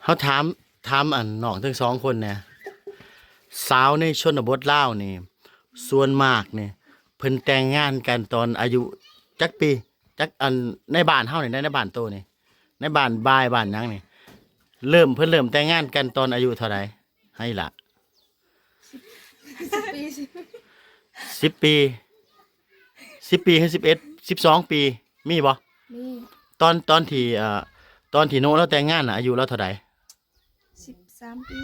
ເຮົາຖາມ ຖາມອັນນ້ອງທັງສອງຄົນແດ່ ສາວໃນຊົນນະບົດລາວນີ້ ສ່ວນມາກນີ້ ເພິ່ນແຕ່ງງານກັນຕອນອາຍຸຈັກປີ? ຈັກ ອັນ ໃນບ້ານເຮົານີ້ ໃນ ໃນບ້ານໂຕນີ້ ໃນບ້ານບາຍ ບ້ານຫຍັງນີ້ ເລີ່ມ ເພິ່ນເລີ່ມແຕ່ງງານກັນຕອນອາຍຸເທົ່າໃດ? ໃຫ້ລະ ສິບປີ ສິບປີ ສິບປີ ຫຼື ສິບເອັດ ສິບສອງປີ ມີບໍ່? ມີ ຕອນ ຕອນທີ່ ເອີ ຕອນທີ່ໂນລາວແຕ່ງງານນະ ອາຍຸລາວເທົ່າໃດ? ສິບສາມປີ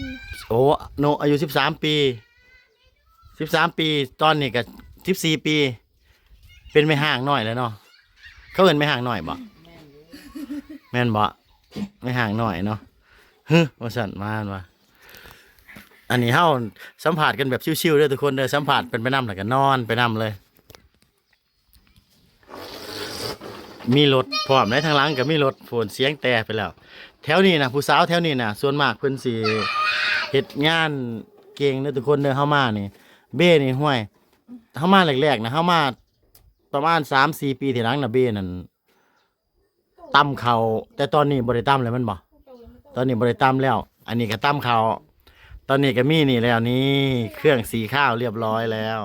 ໂອ້ ໂນອາຍຸສິບສາມປີ ສິບສາມປີ ຕອນນີ້ກໍສິບສີ່ປີ ເປັນແມ່ຮ້າງນ້ອຍແລ້ວເນາະ. ເຂົາເອີ້ນແມ່ຮ້າງນ້ອຍບໍ່? ແມ່ນຢູ່ ແມ່ນບໍ່? ແມ່ຮ້າງນ້ອຍເນາະ ຮຶ ວ່າຊັ້ນ ມາວ່າ ອັນນີ້ເຮົາສຳພາດກັນແບບຊິວໆເດີທຸກຄົນເດີ ສຳພາດເພິ່ນໄປນຳ ແລ້ວກໍນອນໄປນຳເລີຍ. ມີລົດພ້ອມໃນ ທາງຫຼັງກໍມີລົດ ໂພນສຽງແຕ່ໄປແລ້ວ. ແຖວນີ້ນະ ຜູ້ສາວແຖວນີ້ນະ ສ່ວນມາກເພິ່ນຊິເຮັດງານເກັ່ງເດີທຸກຄົນເດີ. ເຮົາມານີ້ ເບນີ້ ຫ້ວຍ ເຮົາມາແລກໆນະ ເຮົາມາປະມານສາມສີ່ປີທີ່ຫຼັງນະ ເບນັ້ນ ຕຳເຂົ້າ ແຕ່ຕອນນີ້ບໍ່ໄດ້ຕຳແລ້ວແມ່ນບໍ່? ຕອນນີ້ບໍ່ໄດ້ຕຳແລ້ວ ອັນນີ້ກໍຕຳເຂົ້າ ຕອນນີ້ກໍມີນີ້ແລ້ວ ນີ້ເຄື່ອງສີຂາວລຽບຮ້ອຍແລ້ວ.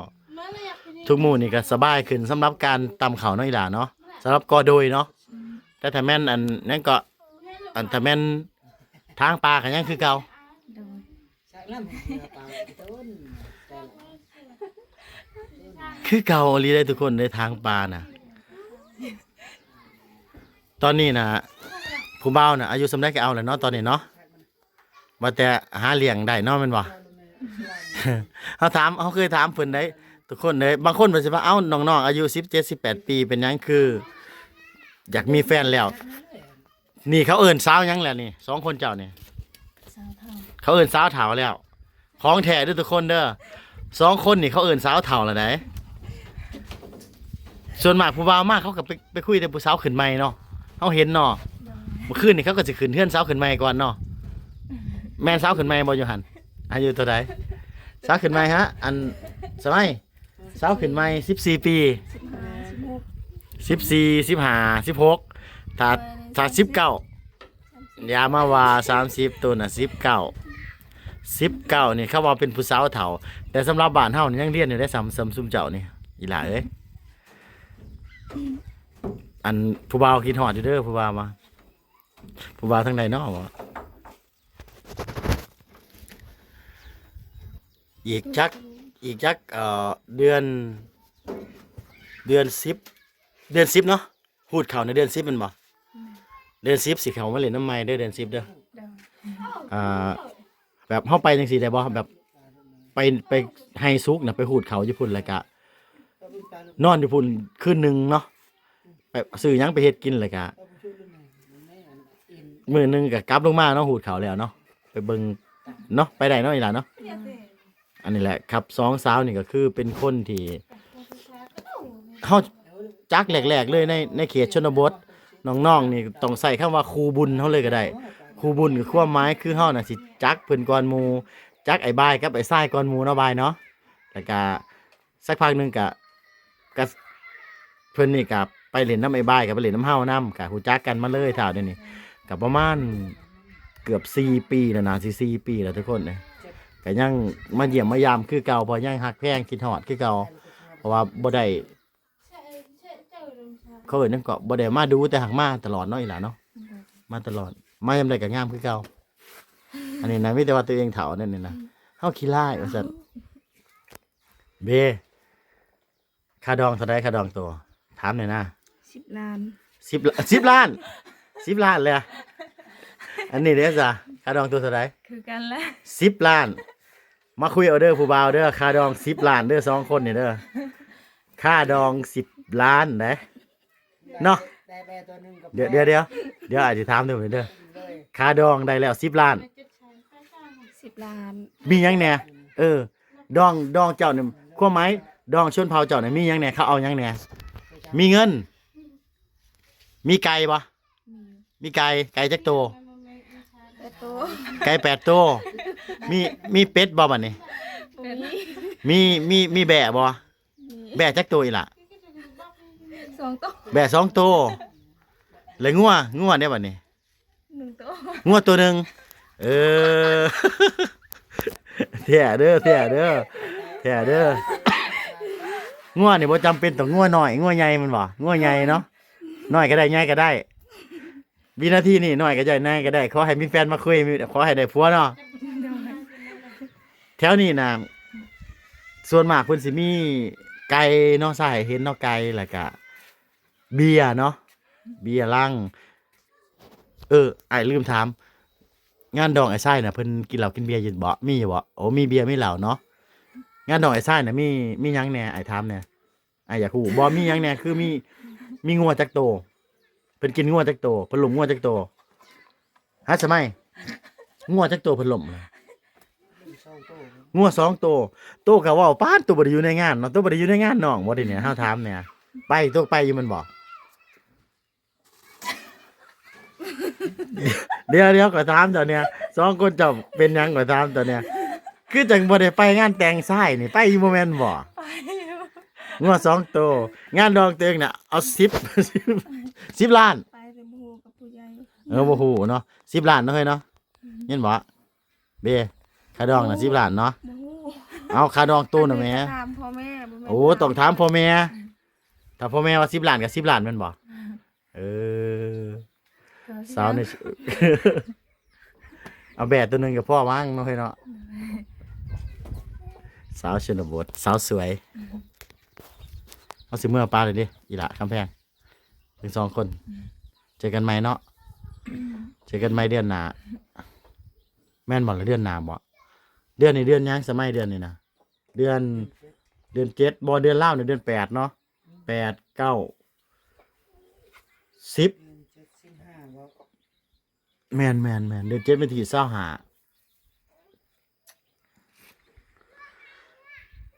ທຸກມື້ນີ້ກໍສະບາຍຂຶ້ນສຳລັບການຕຳເຂົ້າເນາະ ອີ່ຫຼ້າເນາະ ສຳລັບກໍໂດຍເນາະ. ແຕ່ຖ້າແມ່ນອັນນັ້ນກໍ ອັນ ຖ້າແມ່ນທາງປ່າກໍຍັງຄືເກົ່າ ໂດຍ ຄືເກົ່າອີ່ຫຼີເດ້ທຸກຄົນເດ້ ທາງປ່ານະ. ຕອນນີ້ນະ ຜູ້ບ່າວນະ ອາຍຸສ່ຳໃດກໍເອົາແລ້ວເນາະ ຕອນນີ້ເນາະ ວ່າແຕ່ຫາລ້ຽງໄດ້ເນາະ ແມ່ນບໍ່? ເຮົາຖາມ ເຮົາເຄີຍຖາມເພິ່ນໄດ໋ ທຸກຄົນເດ້. ບາງຄົນເພິ່ນຊິວ່າ ເອົ້າ ນ້ອງໆອາຍຸສິບເຈັດ ສິບແປດປີ ເປັນຫຍັງຄືຢາກມີແຟນແລ້ວ? ນີ້ເຂົາເອີ້ນສາວຫຍັງແຫຼະນີ້ ສອງຄົນເຈົ້ານີ້? ສາວເຖົ້າ ເຂົາເອີ້ນສາວເຖົ້າແລ້ວ. ຂອງແທ້ເດີທຸກຄົນເດີ ສອງຄົນນີ້ເຂົາເອີ້ນສາວເຖົ້າແລ້ວໃດ໋. ສ່ວນມາກຜູ້ບ່າວມາ ເຂົາກໍໄປ ໄປຄຸຍແຕ່ຜູ້ສາວຂຶ້ນໃໝ່ເນາະ ເຮົາເຫັນເນາະ. ໂດຍ ມື້ຄືນນີ້ເຂົາກໍຊິຂຶ້ນເຮືອນສາວຂຶ້ນໃໝ່ກ່ອນເນາະ. ແມ່ນສາວຂຶ້ນໃໝ່ບໍ່ຢູ່ຫັ້ນ? ອາຍຸເທົ່າໃດ? ສາວຂຶ້ນໃໝ່ຫະ? ອັນ ສະໄໝ ສາວຂຶ້ນໃໝ່ ສິບສີ່ປີ ສິບຫ້າ ສິບຫົກ ສິບສີ່ ສິບຫ້າ ສິບຫົກ ຖ້າ ຖ້າສິບເກົ້າ ຢ່າມາວ່າສາມສິບ ໂຕນະ ສິບເກົ້າ ສິບເກົ້ານີ້ ເຂົາວ່າເປັນຜູ້ສາວເຖົ້າ. ແຕ່ສຳລັບບ້ານເຮົານີ້ຍັງຮຽນຢູ່ເດ້ ສ່ຳ ສ່ຳຊຸມເຈົ້ານີ້ ອີ່ຫຼ້າເອີຍ. ອັນ ຜູ້ບ່າວຄິດຮອດຢູ່ເດີ ຜູ້ບ່າວວ່າ ຜູ້ບ່າວທາງໃດເນາະ? ອີກຈັກ ອີກຈັກ ເອີ ເດືອນ ເດືອນສິບ ເດືອນສິບເນາະ ຮູດເຂົ້າໃນເດືອນສິບແມ່ນບໍ່? ແມ່ນ ເດືອນສິບຊິເຂົ້າມາຫຼິ້ນນຳໃໝ່ເດີ ເດືອນສິບເດີ. ໂດຍ ອ່າ ແບບເຮົາໄປຈັ່ງຊີ້ໄດ້ບໍ່? ແບບໄປ ໄປໄຮ່ສຸກນະ ໄປຮູດເຂົ້າຢູ່ພຸ້ນ ແລ້ວກະນອນຢູ່ພຸ້ນຄືນໜຶ່ງເນາະ ໄປຊື້ຫຍັງໄປເຮັດກິນ ແລ້ວກະມື້ໜຶ່ງກະກັບລົງມາເນາະ ຮູດເຂົ້າແລ້ວເນາະ ໄປເບິ່ງເນາະ ໄປໄດ້ເນາະ ອີ່ຫຼ້າເນາະ. ອັນນີ້ແຫຼະຄັບ ສອງສາວນີ້ກໍຄືເປັນຄົນທີ່ເຮົາຈັກແລກໆເລີຍ ໃນ ໃນເຂດຊົນນະບົດ ນ້ອງໆນີ້ຕ້ອງໃຊ້ຄຳວ່າຄູ່ບຸນເຮົາເລີຍກໍໄດ້. ຄູ່ບຸນກໍຄວາມໝາຍຄືເຮົານະຊິຈັກເພິ່ນກ່ອນໝູ່ ຈັກອ້າຍບາຍກັບອ້າຍຊາຍກ່ອນໝູ່ເນາະ ບາຍເນາະ. ແລ້ວກະ ສັກພັກໜຶ່ງກະ ກະ ເພິ່ນນີ້ກະໄປຫຼິ້ນນຳອ້າຍບາຍ ກະໄປຫຼິ້ນນຳເຮົານຳ ກະຮູ້ຈັກກັນມາເລີຍ ທ້າວດຽວນີ້ກະປະມານເກືອບສີ່ປີແລ້ວນະ ຊິສີ່ປີແລ້ວທຸກຄົນເອີຍ. ກະຍັງມາຢ້ຽມມາຢາມຄືເກົ່າ ເພາະຍັງຮັກແພງຄິດຮອດຄືເກົ່າ ເພາະວ່າບໍ່ໄດ້ ເຂົາເອີ້ນຫຍັງເກາະ ບໍ່ໄດ້ມາດູ ແຕ່ຫາກມາຕະຫຼອດເນາະ ອີ່ຫຼ້າເນາະ. ໂດຍ ມາຕະຫຼອດ ມາຍາມໃດກະງາມຄືເກົ່າ. ອັນນີ້ນະ ມີແຕ່ວ່າຕົວເອງເຖົ້ານັ້ນນີ້ນະ ອືມ ເຮົາຂີ້ຮ້າຍວ່າຊັ້ນ. ເບ ຄ່າດອງເທົ່າໃດ? ຄ່າດອງໂຕ ຖາມແດ່ນະ. ສິບລ້ານ ສິບ ສິບລ້ານ ສິບລ້ານເລີຍ. ອັນນີ້ເດ້ຊະ ຄ່າດອງໂຕເທົ່າໃດ? ຄືກັນແຫຼະ ສິບລ້ານ. ມາຄຸຍເອົາເດີຜູ້ບ່າວເດີ ຄ່າດອງສິບລ້ານເດີ ສອງຄົນນີ້ເດີ ຄ່າດອງສິບລ້ານເດ້. ເນາະ ໄດ້ແບຕົວໜຶ່ງກັບ ດຽວ ແບ ດຽວ ດຽວ ດຽວອ້າຍຊິຖາມເດີເດີ ໂດຍ ຄ່າດອງໄດ້ແລ້ວສິບລ້ານ ສິບລ້ານ ມີຫຍັງແດ່? ເອີ ດອງ ດອງເຈົ້ານີ້ ຄວາມໝາຍດອງຊົນເຜົ່າເຈົ້ານີ້ມີຫຍັງແດ່? ເຂົາເອົາຫຍັງແດ່? ມີເງິນ? ມີໄກ່ບໍ່? ມີ ມີໄກ່ ໄກ່ຈັກໂຕ? ແປດໂຕ ໄກ່ແປດໂຕ. ມີ ມີເປັດບໍ່ບັດນີ້? ບໍ່ມີ ມີ ມີ ມີແບ້ບໍ່? ແບ້ຈັກໂຕອີ່ຫຼ້າ? ສອງໂຕ ແບ້ສອງໂຕ. ແລ້ວງົວ ງົວເດ້ບັດນີ້? ໜຶ່ງໂຕ ງົວໂຕໜຶ່ງ. ເອີ ແທ້ເດີ ແທ້ເດີ ແທ້ເດີ. ງົວນີ້ບໍ່ຈຳເປັນຕ້ອງງົວນ້ອຍ ງົວໃຫຍ່ແມ່ນບໍ່? ງົວໃຫຍ່ເນາະ ນ້ອຍກໍໄດ້ ໃຫຍ່ກໍໄດ້. ວິນາທີນີ້ນ້ອຍກໍໄດ້ ໃຫຍ່ກໍໄດ້ ຂໍໃຫ້ມີແຟນມາຄຸຍ ມີ ຂໍໃຫ້ໄດ້ຜົວເນາະ. ແຖວນີ້ນະ ສ່ວນມາກເພິ່ນຊິມີໄກ່ເນາະ ສາຍເຫັນເນາະ ໄກ່ ແລ້ວກະເບຍເນາະ ເບຍລັງ. ເອີ ອ້າຍລືມຖາມ ງານດອງອ້າຍຊາຍນະ ເພິ່ນກິນເຫຼົ້າກິນເບຍຢູ່ບໍ່? ມີຢູ່ບໍ່? ໂອ້ ມີເບຍມີເຫຼົ້າເນາະ. ງານດອງອ້າຍຊາຍນະ ມີ ມີຫຍັງແດ່? ອ້າຍຖາມແດ່. ອ້າຍຢາກຮູ້ ບໍ່ມີຫຍັງແດ່ ຄືມີ ມີງົວຈັກໂຕ? ເພິ່ນກິນງົວຈັກໂຕ? ເພິ່ນລົມງົວຈັກໂຕ? ຮະ ສະໄໝ ງົວຈັກໂຕເພິ່ນລົມ? ງົວສອງໂຕ. ໂຕກໍເວົ້າ ປາດ ໂຕບໍ່ໄດ້ຢູ່ໃນງານເນາະ ໂຕບໍ່ໄດ້ຢູ່ໃນງານນ້ອງບໍ່? ດຽວນີ້ເຮົາຖາມແດ່ ໄປ ໂຕໄປຢູ່ແມ່ນບໍ່? ດຽວໆ ຂ້ອຍຖາມເຈົ້າແດ່ ສອງຄົນເຈົ້າເປັນຫຍັງ ຂ້ອຍຖາມເຈົ້າແດ່ ຄືຈັ່ງບໍ່ໄດ້ໄປງານແຕ່ງຊາຍນີ້ ໄປຢູ່ບໍ່ແມ່ນບໍ່? ໄປຢູ່. ງົວສອງໂຕ ງານດອງຕົວເອງນະ ເອົາສິບ ສິບລ້ານ ໄປແຕ່ບໍ່ຮູ້ກັບຜູ້ໃຫຍ່. ເອີ ບໍ່ຮູ້ເນາະ ສິບລ້ານເນາະເຮີ້ຍເນາະ. ອືມ ແມ່ນບໍ່ເບ? ຄ່າດອງນະສິບລ້ານເນາະ. ບໍ່ຮູ້. ເອົາ ຄ່າດອງໂຕນະແມ່. ຕ້ອງຖາມພໍ່ແມ່ ບໍ່ແມ່ນ. ໂອ້ ຕ້ອງຖາມພໍ່ແມ່. ອືມ ຖ້າພໍ່ແມ່ວ່າສິບລ້ານກໍສິບລ້ານແມ່ນບໍ່? ເອີ ສາວໃນ ເອົາແບະໂຕໜຶ່ງກໍພໍມັ້ງເນາະເຮີ້ຍເນາະ. ສາວຊົນນະບົດ ສາວສວຍ. ເຮົາຊິເມືອປາເລີຍເດ້ ອີ່ຫຼ້າຄຳແພງ ທັງສອງຄົນ. ເຈີກັນໃໝ່ເນາະ ເຈີກັນໃໝ່ເດືອນໜ້າ. ແມ່ນບໍ່ລະ ເດືອນໜ້າບໍ່? ເດືອນນີ້ເດືອນຫຍັງ ສະໄໝ ເດືອນນີ້ນະ? ເດືອນ ເດືອນເຈັດບໍ່? ເດືອນລາວນີ້ເດືອນແປດເນາະ ແປດ ເກົ້າ ສິບ. ແມ່ນໆໆ ເດືອນເຈັດວັນທີຊາວຫ້າ.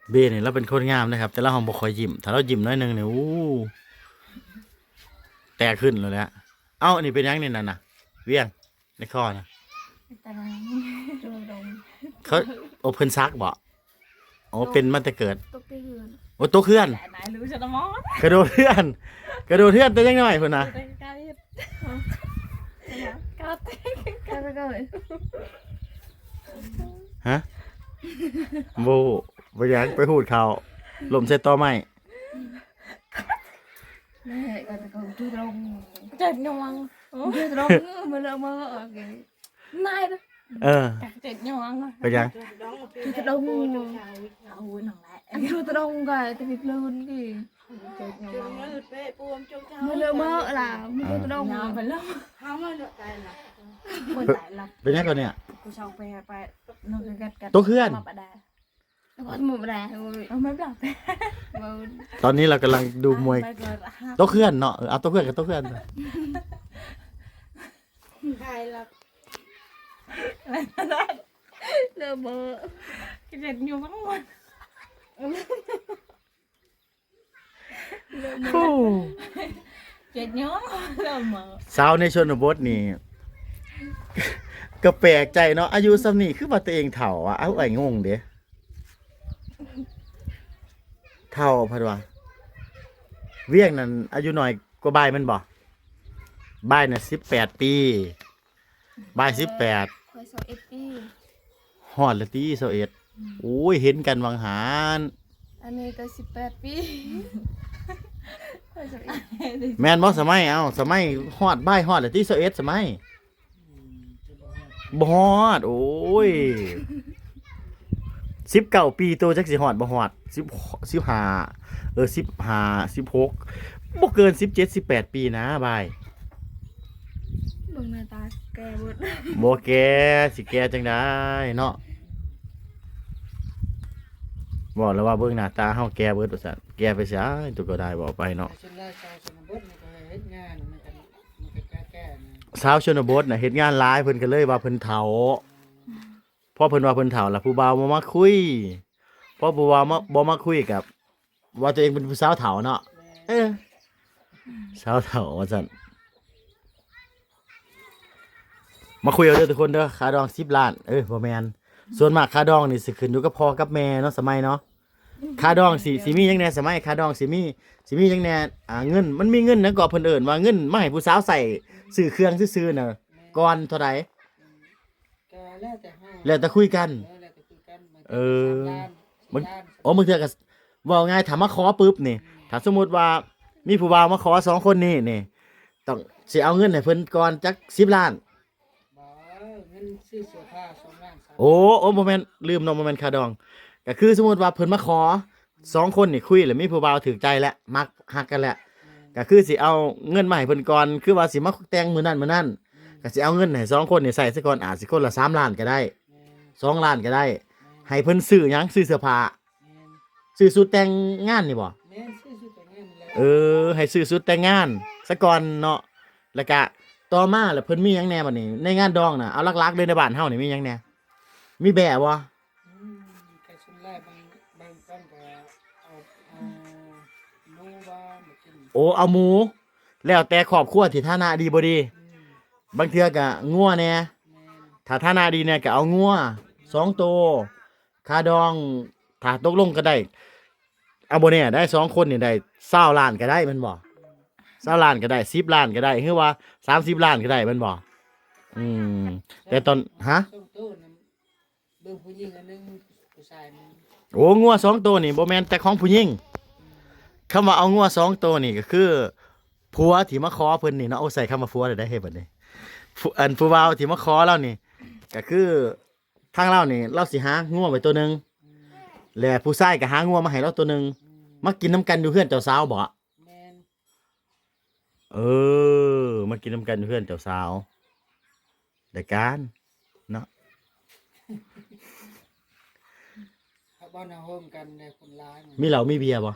ເບນີ້ລາວເປັນຄົນງາມເດ້ຄັບ ແຕ່ລາວຫັ້ນບໍ່ຄ່ອຍຍິ້ມ ຖ້າລາວຍິ້ມໜ້ອຍໜຶ່ງນີ້ ໂອ້ ແຕກຂຶ້ນໂລດແຫຼະ. ເອົ້າ ອັນນີ້ເປັນຫຍັງນີ້ ນັ້ນນະ ວຽງ ໃນຄໍນະ? ຕາດອງ ເຂົາ ໂອ້ ເພິ່ນສັກບໍ່? ໂອ້ ເປັນມາແຕ່ເກີດ. ຕົກແຕ່ເຮືອນ. ໂອ້ ຕົກເຮືອນ. ກະໂດດເຮືອນ ກະໂດດເຮືອນແຕ່ຍັງນ້ອຍພຸ້ນນະ. ຮະ ບໍ່ ບໍ່ຫຍັງ ໄປຫູດເຂົ້າ ລົ້ມໃສ່ຕໍໄມ້. ແມ່ກໍຈະເຂົ້າຈຸດລົງ ເຈັບຍອງ ຈຸດລົງ ມື້ເລີກມື້ ໂອເຄ ນາຍ ເອີ ເຈັບຍອງ ເປັນຫຍັງ? ຈຸດລົງ ເອົາໜອງແຫຼະ ຈຸດລົງກໍຈະມີເພີນກີ້ ເຈັບຍອງ ມື້ເລີກມື້ລະ ມື້ຈຸດລົງ ເອົາໄປເລີຍ ເຮົາມາເລີກໄດ້ລະ ບໍ່ໄດ້ລະ. ເປັນຫຍັງກ່ອນນີ້? ກູເຊົາໄປ ໄປ ຕົກເຮືອນ ມາປະດາ. ຕອນນີ້ເຮົາກຳລັງດູມວຍ ຕົກເຮືອນເນາະ ເອີ ເອົາຕົກເຮືອນກໍຕົກເຮືອນ ໄດ້ລະ ເລີເບີ ເຈັບຍອງ ໂອ້ ເຈັບຍອງ ເລີເບີ. ສາວໃນຊົນນະບົດນີ້ ກໍແປກໃຈເນາະ ອາຍຸສ່ຳນີ້ຄືວ່າຕົວເອງເຖົ້າວະ. ເອົ້າ ອ້າຍງົງເດ້. ເຖົ້າ ເພິ່ນວ່າ ວຽງນັ້ນອາຍຸນ້ອຍກວ່າບ່າຍແມ່ນບໍ່? ບ່າຍນະສິບແປດປີ ບ່າຍສິບແປດ ຂ້ອຍຊາວເອັດປີ. ຮອດລະຕິ ຊາວເອັດ. ອືມ ໂອ້ຍ ເຫັນກັນຫວ່າງຫັ້ນ ອັນນີ້ກໍສິບແປດປີ ຂ້ອຍຊາວເອັດ. ແມ່ນບໍ່ ສະໄໝ? ເອົ້າ ສະໄໝ ຮອດ ບ່າຍຮອດລະຕິ ຊາວເອັດ ສະໄໝ. ບໍ່ຮອດ ໂອ້ຍ ສິບເກົ້າປີ ໂຕຈັກຊິຮອດບໍ່ຮອດ ສິບ ສິບຫ້າ ເອີ ສິບຫ້າ ສິບຫົກ ບໍ່ເກີນສິບເຈັດ ສິບແປດປີນະບ່າຍ. ເບິ່ງໜ້າຕາແກ່ເບິດ ບໍ່ແກ່ ຊິແກ່ຈັ່ງໃດເນາະ. ເວົ້າແລ້ວວ່າເບິ່ງໜ້າຕາເຮົາແກ່ເບິດວ່າຊັ້ນ ແກ່ໄປໃສ ຕຸກກໍໄດ້ເວົ້າໄປເນາະ. ສ່ວນຫຼາຍຊາວຊົນນະບົດນີ້ກໍເຮັດງານ ມັນກໍ ມັນກໍແກ່ໆນະ ຊາວຊົນນະບົດນະເຮັດງານຫຼາຍ ເພິ່ນກໍເລີຍວ່າເພິ່ນເຖົ້າ. ພໍເພິ່ນວ່າເພິ່ນເຖົ້າລະ ຜູ້ບ່າວບໍ່ມາຄຸຍ ພໍຜູ້ບ່າວມາ ບໍ່ມາຄຸຍກໍວ່າຕົວເອງເປັນຜູ້ສາວເຖົ້າເນາະ. ເອີ ສາວເຖົ້າວ່າຊັ້ນ. ມາຄຸຍເອົາເດີທຸກຄົນເດີ ຄ່າດອງສິບລ້ານ ເອີ ບໍ່ແມ່ນ ສ່ວນມາກຄ່າດອງນີ້ຊິຂຶ້ນຢູ່ກັບພໍ່ກັບແມ່ເນາະ ສະໄໝເນາະ. ຄ່າດອງຊິ ຊິມີຫຍັງແດ່ ສະໄໝ ຄ່າດອງຊິມີ ຊິມີຫຍັງແດ່ ອ່າ ເງິນ ມັນມີເງິນຫຍັງເກາະ ເພິ່ນເອີ້ນວ່າເງິນມາໃຫ້ຜູ້ສາວໃຊ້ ຊື້ເຄື່ອງຊື່ໆນະ ກ່ອນເທົ່າໃດ? ກໍ ແລ້ວແຕ່ເຮົາ ແລ້ວແຕ່ຄຸຍກັນ ເອີ ແລ້ວແຕ່ຄຸຍກັນ ບາງເທື່ອກໍສາມລ້ານ ເອີ ສີ່ລ້ານ ໂອ້ ບາງເທື່ອກໍ ເວົ້າງ່າຍ ຖ້າມາຂໍປຶບນີ້ ອືມ ຖ້າສົມມຸດວ່າມີຜູ້ບ່າວມາຂໍສອງຄົນນີ້ນີ້ ຕ້ອງຊິເອົາເງິນໃຫ້ເພິ່ນກ່ອນຈັກສິບລ້ານ ບໍ່ ເງິນຊື້ເສື້ອຜ້າສອງລ້ານ ໂອ້ ໂອ້ ບໍ່ແມ່ນ ລືມເນາະ ບໍ່ແມ່ນຄ່າດອງ ກໍຄືສົມມຸດວ່າເພິ່ນມາຂໍສອງຄົນນີ້ ຄຸຍແລ້ວມີຜູ້ບ່າວຖືກໃຈແລ້ວ ມັກຮັກກັນແລ້ວ ແມ່ນ ກໍຄືຊິເອົາເງິນມາໃຫ້ເພິ່ນກ່ອນ ຄືວ່າຊິມາແຕ່ງມື້ນັ້ນມື້ນັ້ນ ອືມ ກໍຊິເອົາເງິນໃຫ້ສອງຄົນນີ້ໃຊ້ຊະກ່ອນ ອາດຊິຄົນລະສາມລ້ານກໍໄດ້ ແມ່ນ ສອງລ້ານກໍໄດ້ ແມ່ນ ໃຫ້ເພິ່ນຊື້ຫຍັງ? ຊື້ເສື້ອຜ້າ ແມ່ນ ຊື້ຊຸດແຕ່ງງານນີ້ບໍ່? ແມ່ນ ຊື້ຊຸດແຕ່ງງານນີ້ແຫຼະ ເອີ ໃຫ້ຊື້ຊຸດແຕ່ງງານສະກ່ອນເນາະ ແລ້ວກະຕໍ່ມາລະເພິ່ນມີຫຍັງແດ່ບັດນີ້? ໃນງານດອງນະ ເອົາຫຼັກໆເລີຍໃນບ້ານເຮົານີ້ມີຫຍັງແດ່? ມີແບ້ບໍ່? ອືມ ກະສ່ວນຫຼາຍບາງ ບາງຄົນກະເອົາ ເອົາໜູບໍ່ມາກິນ ໂອ້ ເອົາໝູ ແລ້ວແຕ່ຄອບຄົວທີ່ຖານະດີບໍ່ດີ ອືມ ບາງເທື່ອກະງົວແດ່ ແມ່ນ ຖ້າຖານະດີແດ່ກະເອົາງົວສອງໂຕ ຄ່າດອງ ຖ້າຕົກລົງກໍໄດ້ ເອົາ ບໍ່ແນ່ໄດ໋ ສອງຄົນນີ້ໄດ້ຊາວລ້ານກໍໄດ້ແມ່ນບໍ່? ຊາວລ້ານກໍໄດ້ ສິບລ້ານກໍໄດ້ ຫຼືວ່າສາມສິບລ້ານກໍໄດ້ແມ່ນບໍ່? ອືມ ແຕ່ຕອນ ຮະ? ສອງໂຕນະ ເບິ່ງຜູ້ຍິງອັນໜຶ່ງ ຜູ້ຊາຍໜຶ່ງ ໂອ້ ງົວສອງໂຕນີ້ບໍ່ແມ່ນແຕ່ຂອງຜູ້ຍິງ ອືມ ຄຳວ່າເອົາງົວສອງໂຕນີ້ກໍຄືຜົວທີ່ມາຂໍເພິ່ນນີ້ເນາະ ໂອ້ ໃຊ້ຄຳວ່າຜົວໄດ້ເດ້ເຮີ້ຍບັດນີ້ ຜູ້ ອັນຜູ້ບ່າວທີ່ມາຂໍລາວນີ້ ກໍຄື ທາງລາວນີ້ລາວຊິຫາງົວໄວ້ໂຕໜຶ່ງ ແລະຜູ້ຊາຍກໍຫາງົວມາໃຫ້ລາວໂຕໜຶ່ງ ມາກິນນຳກັນຢູ່ເຮືອນເຈົ້າສາວບໍ? ແມ່ນ ເອີ ມາກິນນຳກັນຢູ່ເຮືອນເຈົ້າສາວ ໄດ້ການເນາະ ເຮົາບໍ່ນອນໂຮມກັນເດ້ ຄົນລາວ ມີເຫຼົ້າມີເບຍບໍ່?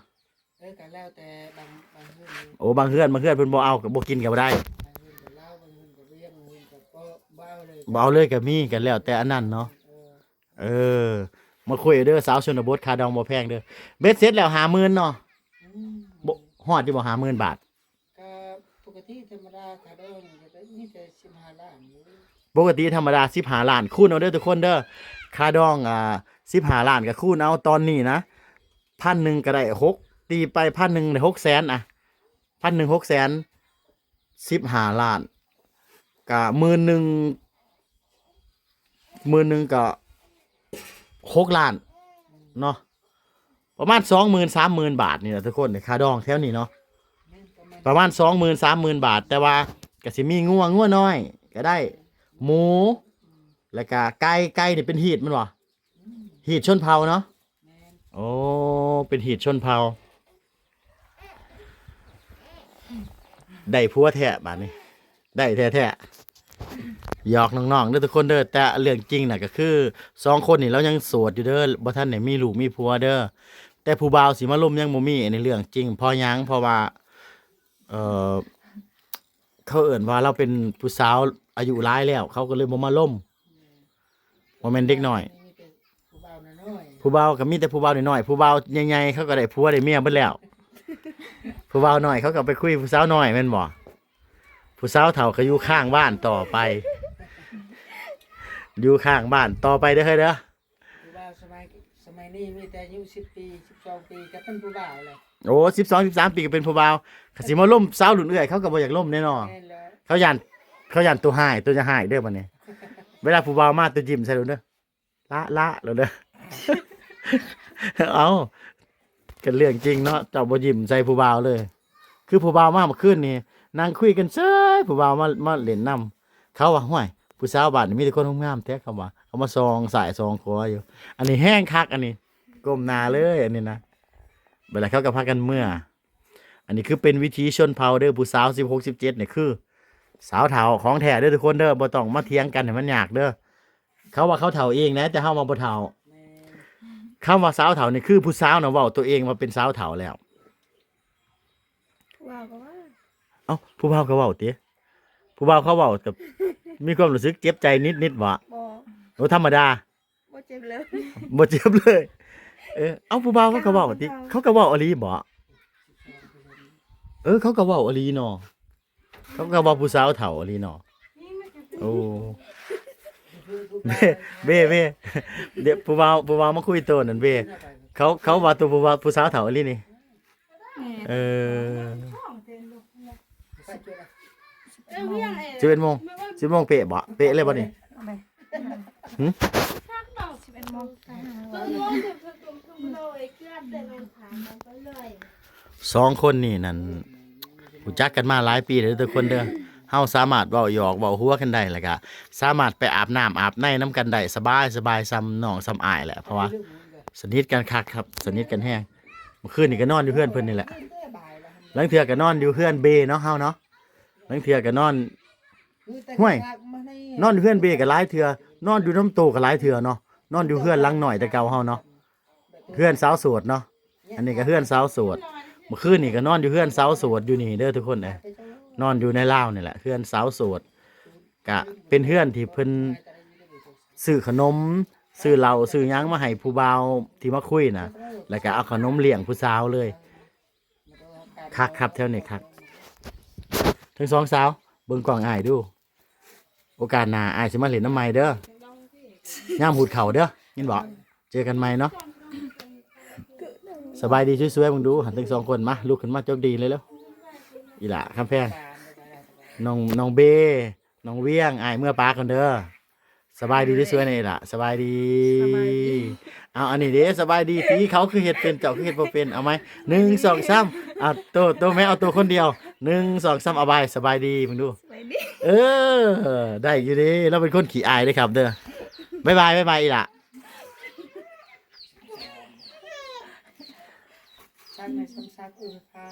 ເອີ ກໍແລ້ວແຕ່ບາງ ບາງເຮືອນ ໂອ້ ບາງເຮືອນ ບາງເຮືອນເພິ່ນບໍ່ເອົາ ກໍບໍ່ກິນກໍບໍ່ໄດ້ ບາງເຮືອນກໍເລາະ ບາງເຮືອນກໍເບຍ ບາງເຮືອນກໍບໍ່ ບໍ່ເອົາເລີຍ ບໍ່ເອົາເລີຍກໍມີ ກໍແລ້ວແຕ່ອັນນັ້ນເນາະ ເອີ ເອີ ມາຄຸຍເດີ ສາວຊົນນະບົດ ຄ່າດອງບໍ່ແພງເດີ ເບັດເສັດແລ້ວຫ້າໝື່ນເນາະ ອືມ ບໍ່ ຮອດຢູ່ບໍ່ ຫ້າໝື່ນບາດ? ກໍປົກກະຕິທຳມະດາຄ່າດອງນີ້ກໍມີແຕ່ສິບຫ້າລ້ານຢູ່ ປົກກະຕິທຳມະດາສິບຫ້າລ້ານ ຄູນເອົາເດີທຸກຄົນເດີ ຄ່າດອງ ອ່າ ສິບຫ້າລ້ານກໍຄູນເອົາຕອນນີ້ນະ ພັນໜຶ່ງກໍໄດ້ຫົກ ຕີໄປພັນໜຶ່ງໄດ້ຫົກແສນ ອະ ພັນໜຶ່ງຫົກແສນ ສິບຫ້າລ້ານ ກະໝື່ນໜຶ່ງ ໝື່ນໜຶ່ງກະຫົກລ້ານເນາະ ປະມານສອງໝື່ນ ສາມໝື່ນບາດນີ້ແຫຼະທຸກຄົນ ຄ່າດອງແຖວນີ້ເນາະ ປະມານສອງໝື່ນ ສາມໝື່ນບາດ ແຕ່ວ່າກະຊິມີງົວ ງົວນ້ອຍກະໄດ້ ໝູ ແລ້ວກະໄກ່ ໄກ່ນີ້ເປັນຮີດແມ່ນບໍ່? ຮີດຊົນເຜົ່າເນາະ ແມ່ນ ໂອ້ ເປັນຮີດຊົນເຜົ່າ ໄດ້ຜົວແທ້ບາດນີ້ ໄດ້ແທ້ໆ ຫຍອກນ້ອງໆເດີທຸກຄົນເດີ ແຕ່ເລື່ອງຈິງນະກໍຄືສອງຄົນນີ້ລາວຍັງໂສດຢູ່ເດີ ບໍ່ທັນໄດ້ມີລູກມີຜົວເດີ ແຕ່ຜູ້ບ່າວຊິມາລົມຍັງບໍ່ມີ ອັນນີ້ເລື່ອງຈິງ ເພາະຫຍັງ? ເພາະວ່າ ເອີ ເຂົາເອີ້ນວ່າລາວເປັນຜູ້ສາວອາຍຸຫຼາຍແລ້ວ ເຂົາກໍເລີຍບໍ່ມາລົມ ບໍ່ແມ່ນເດັກນ້ອຍ ມີແຕ່ຜູ້ບ່າວນ້ອຍໆ ຜູ້ບ່າວກໍມີແຕ່ຜູ້ບ່າວນ້ອຍໆ ຜູ້ບ່າວໃຫຍ່ໆ ເຂົາກໍໄດ້ຜົວໄດ້ເມຍເບິດແລ້ວ ຜູ້ບ່າວນ້ອຍເຂົາກໍໄປຄຸຍຜູ້ສາວນ້ອຍແມ່ນບໍ່? ຜູ້ສາວເຖົ້າກໍຢູ່ຂ້າງບ້ານຕໍ່ໄປ ຢູ່ຂ້າງບ້ານຕໍ່ໄປເດີເຮີ້ຍເດີ ຜູ້ບ່າວສະໄໝ ສະໄໝນີ້ມີແຕ່ອາຍຸສິບປີ ສິບສອງປີກໍເປັນຜູ້ບ່າວແລ້ວ ໂອ້ ສິບສອງ ສິບສາມປີກໍເປັນຜູ້ບ່າວ ຄັນຊິມາລົມສາວລຸ້ນເອື້ອຍ ເຂົາກໍບໍ່ຢາກລົມແນ່ເນາະ ແມ່ນແລ້ວ ເຂົາຢ້ານ ເຂົາຢ້ານໂຕຮ້າຍ ໂຕຈະຮ້າຍເດີບັດນີ້ ເວລາຜູ້ບ່າວມາໂຕຍິ້ມໃສ່ໂລດເດີ ລະ ລະ ໂລດເດີ ເອົ້າ ກໍເລື່ອງຈິງເນາະ ເຈົ້າບໍ່ຍິ້ມໃສ່ຜູ້ບ່າວເລີຍ ຄືຜູ້ບ່າວມາເມື່ອຄືນນີ້ ນັ່ງຄຸຍກັນເສີຍ ຜູ້ບ່າວມາ ມາຫຼິ້ນນຳ ເຂົາວ່າ ຫ້ວຍ ຜູ້ສາວບ້ານນີ້ມີແຕ່ຄົນງາມໆແທ້ ເຂົາວ່າ ເຂົາມາສ່ອງຊ້າຍສ່ອງຂວາຢູ່ ອັນນີ້ແຮງຄັກ ອັນນີ້ກົ້ມໜ້າເລີຍ ອັນນີ້ນະ ບັດແລ້ວເຂົາກໍພາກັນເມືອ ອັນນີ້ຄືເປັນວິຖີຊົນເຜົ່າເດີ ຜູ້ສາວສິບຫົກ ສິບເຈັດນີ້ຄືສາວເຖົ້າຂອງແທ້ເດີທຸກຄົນເດີ ບໍ່ຕ້ອງມາຖຽງກັນໃຫ້ມັນຍາກເດີ ເຂົາວ່າເຂົາເຖົ້າເອງນະ ແຕ່ເຮົາວ່າບໍ່ເຖົ້າ ແມ່ນ ຄຳວ່າສາວເຖົ້ານີ້ຄືຜູ້ສາວນະເວົ້າຕົວເອງວ່າເປັນສາວເຖົ້າແລ້ວ ຜູ້ບ່າວກໍວ່າ ເອົ້າ ຜູ້ບ່າວກໍເວົ້າຕິ ຜູ້ບ່າວເຂົາເວົ້າກໍມີຄວາມຮູ້ສຶກເຈັບໃຈນິດໆບໍ່? ບໍ່ ໂອ້ ທຳມະດາ ບໍ່ເຈັບເລີຍ ບໍ່ເຈັບເລີຍ ເອີ ເອົ້າ ຜູ້ບ່າວເຂົາກໍເວົ້າຕິ ເຂົາກໍເວົ້າອີ່ຫຼີບໍ່? ເອີ ເຂົາກໍເວົ້າອີ່ຫຼີເນາະ ເຂົາກໍວ່າຜູ້ສາວເຖົ້າອີ່ຫຼີເນາະ ໂອ້ ເບ້ ເບ້ ເບ້ ດຽວຜູ້ບ່າວ ຜູ້ບ່າວມາຄຸຍໂຕນັ້ນເບ້ ເຂົາ ເຂົາວ່າໂຕຜູ້ບ່າວ ຜູ້ສາວເຖົ້າອີ່ຫຼີນີ້ ແມ່ນ ເອີ ສິບເອັດໂມງ ສິບເອັດໂມງເປະບໍ່? ເປະເລີຍບໍ່ນີ້? ເອົາໄປ ຫຶ? ສອງຄົນນີ້ນັ້ນ ຮູ້ຈັກກັນມາຫຼາຍປີເດີທຸກຄົນເດີ. ເຮົາສາມາດເວົ້າຫຍອກເວົ້າຫົວກັນໄດ້ ແລ້ວກະສາມາດໄປອາບນ້ຳອາບໃນນຳກັນໄດ້ ສະບາຍ ສະບາຍ ສ່ຳນ້ອງສ່ຳອ້າຍແຫຼະ ເພາະວ່າສະໜິດກັນຄັກຄັບ ສະໜິດກັນແຮງ. ເມື່ອຄືນນີ້ກໍນອນຢູ່ເຮືອນເພິ່ນນີ້ແຫຼະ ລາງເທື່ອກໍນອນຢູ່ເຮືອນເບເນາະ ເຮົາເນາະ ລາງເທື່ອກໍນອນ ຫ້ວຍ ນອນຢູ່ເຮືອນເບກໍຫຼາຍເທື່ອ ນອນຢູ່ນຳໂຕກໍຫຼາຍເທື່ອເນາະ ນອນຢູ່ເຮືອນຫຼັງນ້ອຍແຕ່ເກົ່າເຮົາເນາະ ເຮືອນສາວໂສດເນາະ. ອັນນີ້ກໍເຮືອນສາວໂສດ ເມື່ອຄືນນີ້ກໍນອນຢູ່ເຮືອນສາວໂສດຢູ່ນີ້ເດີທຸກຄົນເອີຍ ນອນຢູ່ໃນລາວນີ້ແຫຼະ ເຮືອນສາວໂສດ ກະເປັນເຮືອນທີ່ເພິ່ນຊື້ຂະໜົມ ຊື້ເຫຼົ້າ ຊື້ຫຍັງມາໃຫ້ຜູ້ບ່າວທີ່ມາຄຸຍນະ ແລ້ວກະເອົາຂະໜົມລ້ຽງຜູ້ສາວເລີຍ. ຄັກຄັບ ແຖວນີ້ຄັກ ທັງສອງສາວ ເບິ່ງກ້ອງອ້າຍດູ ໂອກາດໜ້າອ້າຍຊິມາຫຼິ້ນນຳໃໝ່ເດີ ຍາມຫູດເຂົ້າເດີ ຍິນບໍ່? ເຈີກັນໃໝ່ເນາະ. ສະບາຍດີສວຍໆ ເບິ່ງດູຫັ້ນ ທັງສອງຄົນ ມາ ລຸກຂຶ້ນມາ ຈົກດີເລັວໆ ອີ່ຫຼ້າຄຳແພງ ນ້ອງ ນ້ອງເບ ນ້ອງວຽງ ອ້າຍເມືອປາກ່ອນເດີ. ສະບາຍດີສວຍໆ ນີ້ລະ ສະບາຍດີ ສະບາຍດີ. ເອົາ ອັນນີ້ເດ້ ສະບາຍດີ ຕີເຂົາຄືເຮັດເປັນ ເຈົ້າຄືເຮັດບໍ່ເປັນ ເອົາໃໝ່ ໜຶ່ງ ສອງ ສາມ ເອົາໂຕ ໂຕແມ່ ເອົາໂຕຄົນດຽວ ໜຶ່ງ ສອງ ສາມ ເອົາບາຍ ສະບາຍດີ ເບິ່ງດູ ສະບາຍດີ ເອີ ໄດ້ຢູ່ເດ້ ລາວເປັນຄົນຂີ້ອາຍເດ້ຄັບເດີ. ບາຍບາຍ ບາຍບາຍ ອີ່ຫຼ້າ ຊັກໃນຊ້ຳຊັກ ເອີ ພາ